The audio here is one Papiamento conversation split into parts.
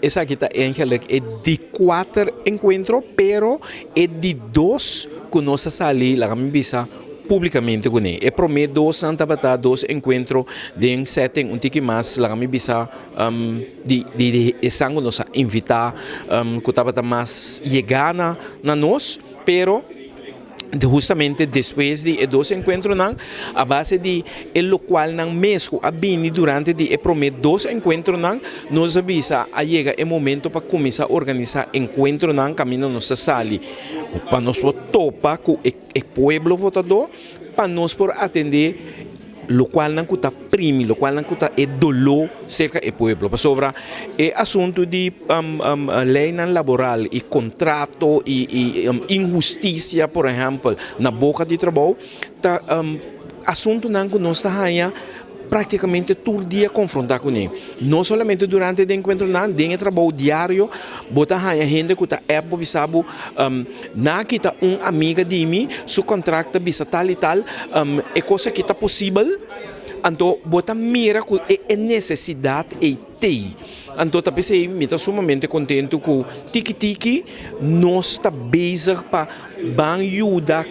Esaki ta eigenlijk e di kuater enkuentro, pero e di dos ku nos a sali, laga mi bisa, públikamente kuné. E promé dosnan tabata dos enkuentro den setting un tiki mas, laga mi bisa, di di esnan ku nos a invitá, ku tabata mas yegá na nos, pero hustamente despues di e dos enkuentronan, a base di e lokualnan mes ku a bini durante di e promé dos enkuentronan, nos a bisa a yega e momento pa kuminsá organisá enkuentronan kaminda nos ta sali pa nos por topa ku e pueblo votadó, pa nos por atendé lokualnan ku ta primi, lokualnan ku ta e doló serka e pueblo. Pasobra e asuntu di leinan laboral i kontrato i inhustisia, por ehèmpel, na boka di trabou, ta asuntunan ku nos ta haña práktikamente tur dia konfrontá kuné. No solamente durante di enkuentronan, den e trabou diario bo ta haña hende ku ta app bo bisa bo, "Na kita un amiga di mi, su kontrakt ta bisa tal i tal, e kos aki ta posibel?" Anto bo ta mira ku e nesesidat ei tei. Anto ta p'esei mi ta sumamente kontentu ku tiki tiki nos ta bezig pa ban yuda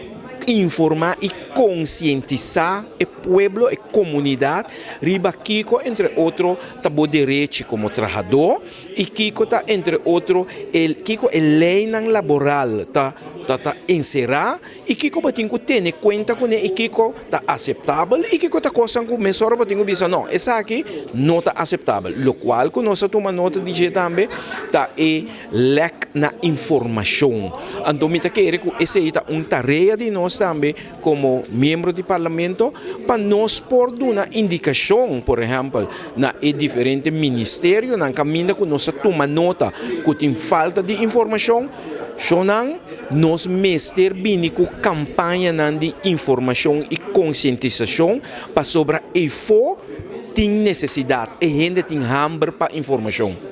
informá i konsientisá e pueblo, e komunidat, riba kiko entre otro ta bo derechi komo trahadó i kiko ta entre otro e kiko e leinan laboral ta enserá i kiko bo tin ku tene kuenta kuné i kiko ta aseptabel i kiko ta kosnan ku mesora bo tin ku bisa, "No, esaki no ta aseptabel." Lokual ku nos a tuma nota di dje tambe ta e lek na informashon. Anto mi ta kere ku esei ta un tarea di nos tambe komo miembro di parlamento, pa nos por duna indikashon, por ehèmpel, na e diferente ministerionan kaminda ku nos a tuma nota ku tin falta di informashon. Shonnan, nos mester bini ku kampañanan di informashon i konsientisashon, pasobra efo tin nesesidat, e hende tin hamber pa informashon.